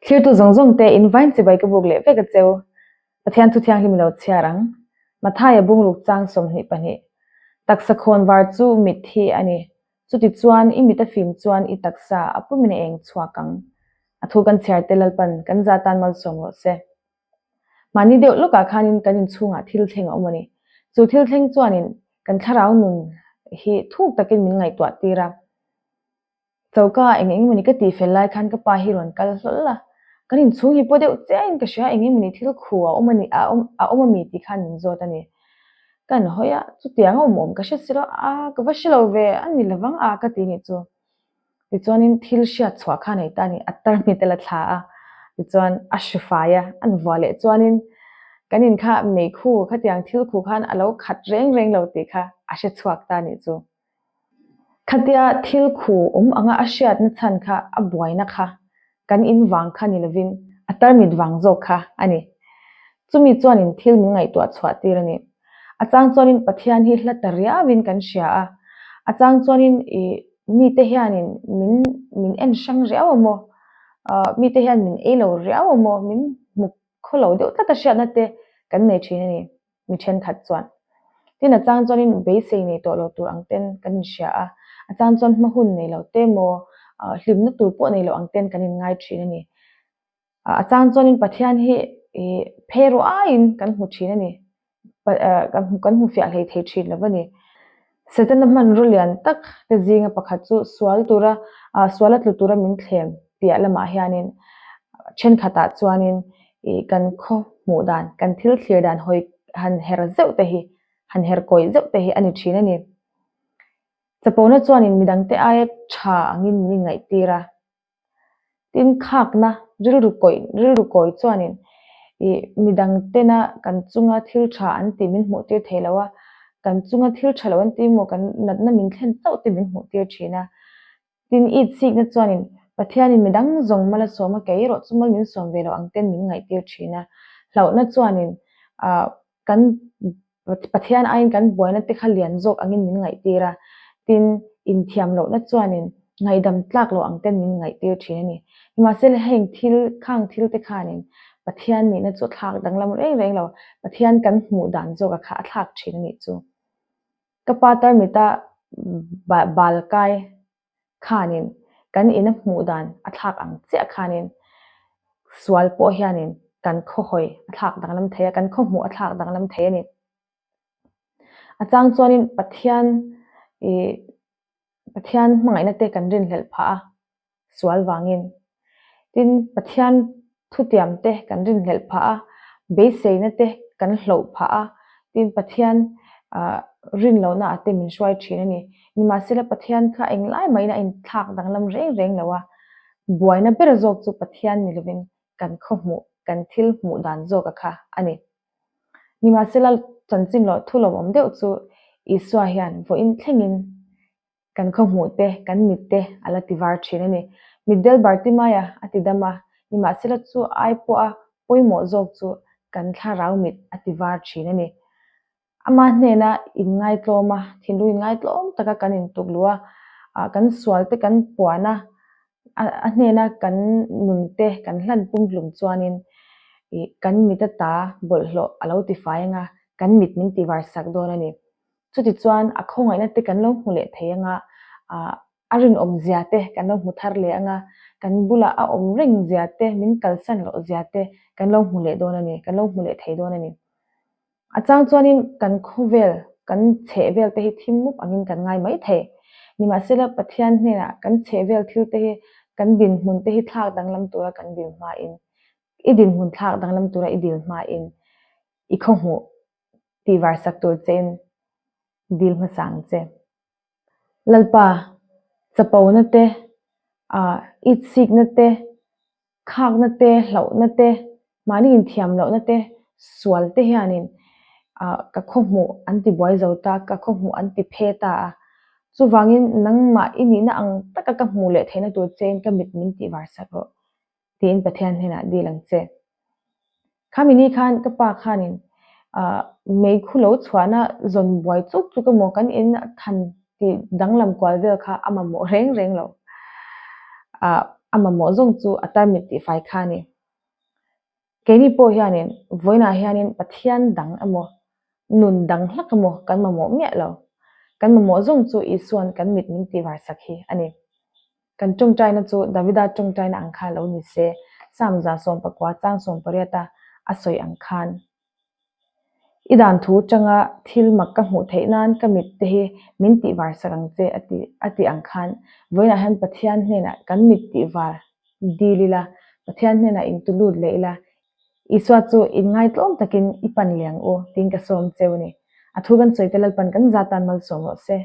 Thlirtu zawng zawng te in vain chibai ka buk leh vek a cheu. Pathian thu thianghlim lo chhiar ang. Mathaia bungruk chang 22. Taksa khawn var chu mit hi a ni. Chuti chuan i mit a fim chuan i taksa a pumin a eng chhuak ang. A thu kan chhiar te Lalpan kan za tan malsawm rawh se. Mahni deuh lawkah khanin kan inchhungah thil thleng a awm a ni. Chu thil thleng chuanin kan thlarau nun hi thuk takin min ngaihtuah tir a. Choka eng eng emawni ka tih fel lai khan ka pa hi rawn kal hlawl a, kan inchhung hi pawh deuh chiahin ka hria eng emawni thil khu a awm a ni a awm a awm ami tih khan min zawt a ni. Ka han hawi a, chutiang a awm awm ka hre si lo a, ka va hre lo ve a ni lovang a ka ti nih chu. Tichuanin thil hriat chhuah kha nei ta a ni, a tarmit a la thla a, tichuan a hru fai a, an vuah leh chuanin kan in kha meikhu khatiang thil khu khan a lo khat reng reng lo tih kha a hre chhuak ta a nih chu. Khatia thil khu awm anga a hriatna chhan kha a buaina kha kan in vang kha ni lovin a tarmit vang zawk kha a ni. Chumi chuanin thil min ngaihtuah chhuah tir a ni. A chang chuanin Pathian hi hla ta riauin kan hria a, a chang chuanin ih mite hianin min min en hrang riau a maw, ah mite hian min ei lo riau a maw, min hmu khaw lo deuh tlat a hriatna te kan nei thin a ni. mi thenkhat chuan. Tin, a chang chuanin beisei nei tawh lo tur ang ten kan inhria a, a chang chuan hma hun nei lo te maw, hlimna tur pawh nei lo ang ten kan inngai thin a ni. A chang chuanin Pathian hi phe ruah aiin kan hmu thin a ni, kan hmu fiah hlei thei thin lo a ni. Setana hmanraw lian tak te zinga pakhat chu sual tura suala tlu tura min thlem piah lamah hianin thenkhatah chuanin ih kan khaw hmuh dan, kan thil thlir dan hawi han her zeuh te hi, han her kawi zeuh te hi a ni thin a ni. Chapona chuanin midangte aia tha angin min inngaihtir a. Tin, khakna rilru kawih rilru kawi chuanin ih midang tena kan chunga thil tha an tih min hmuh tir thei lo a, kan chunga thil tha lo an tih emaw kan natna min thlen chauh te min hmuh tir thin a. Tin, it chikna chuanin Pathianin midang zawng mal a sawm a, kei erawh chu mal min sawm ve lo ang ten min ngaihtir thin a. Hlauhna chuanin ah kan Pathian aiin kan buaina te kha lian zawk angin min ngaihtir a, tin, inthiam lohna chuanin ngaihdam tlak loh ang ten min ngaihtir thin a ni. Nimahsela heng thil, khang thil te khanin Pathian nihna chu a thlak danglam reng reng lo, Pathian kan hmuh dan zawka kha a thlak thin a nih chu. Ka pa tarmita bal kai khanin kan ina hmuh dan a thlak ang chiah khanin sual pawh hianin kan khawhawi a thlak danglam thei a, kan khawhmuh a thlak danglam thei a ni. A chang chuanin Pathian ih Pathian hmangaihna te kan rinhlelh phah a, sual vangin. Tin, Pathian thutiam te kan rinhlelh phah a, beiseina te kan hloh phah a, tin Pathian rin lohna ah te min hruai thin a ni. Nimahsela Pathian kha englai mahin a inthlak danglam reng reng lo a, buaina ber zawk chu Pathian ni lovin kan khawhmuh, kan thil hmuh dan zawka kha a ni. Nimahsela chanchin loh thu lawmawm deuh chu Isua hian vawiin thlengin Kan khawhmuh te, kan mit te a la ti var thin a ni. Mitdel Bartimaia a ti dam a, nimahsela chu ai pawha pawimawh zawk chu kan thlarau mit a ti var thin a ni. Ama hnena inngaitlawm a, thinlung inngaitlawm taka kan intukluh a, kan sual te kan puan a, a hnena kan nun te kan hlan pumhlum chuanin kan mit ata bawlhhlawh a lo tifai anga kan mit min ti var sak dawn a ni. Chutichuan a khawngaihna te kan lo hmu leh thei anga, ah a rinawm zia te kan lo hmu thar leh anga, kan bulah a awm reng zia te, min kalsan loh zia te kan lo hmu leh dawn a ni, kan lo hmu leh thei dawn a ni. A chang chuanin kan khawvel, kan chhehvel te hi thim mup angin kan ngai mai thei. Nimahsela Pathian hnenah kan chhehvel thil te hi, kan dinhmun te hi thlak danglam tura kan dil hmain, i dinhmun thlak danglam tura i dil hmain i khawhmuh tih var sak tur chein dil hmasa ang che. Lalpa, chapona te, ah itsikna te, khakna te, hlauhna te, mahni inthiam lohna te, sual te hianin ah ka khawhmuh an ti buai zo ta, ka khawhmuh an ti phe ta a. Chuvangin nangmah i nihna ang taka ka hmuh leh theihna tur chein ka mit min tih var sak rawh. tiin Pathian hnenah dil ang che. Khami ni khan ka pa khanin meikhu lo chhuahna zawn buai chuk chuk emaw kan in a than tih danglam kual vel kha a mamawh reng reng lo. A mamawh zawng chu a tarmit tihfai kha a ni. Keini pawh hianin vawiinah hianin Pathian dang emaw, nun dang hlak emaw kan mamawh miah lo. Kan mamawh zawng chu Isua'n kan mit min tihvar sak hi a ni. Kan tawngtaina chu Davida tawngtaina ang kha lo ni se, Psalm 119 chang 18 a a sawi ang khan. I dan thu tanga thil mak ka hmuh theih nan ka mit te hi min tihvar sak ang che a ti a tih ang khan vawiinah hian Pathian hnenah kan mit tihvar dil ila, Pathian hnenah in tu lut leh ila, Isua chu in ngaitlawm takin i pan leh ang u tiin ka sawm cheu a ni. A thu kan sawi te Lalpan kan za tan malsawm rawh se.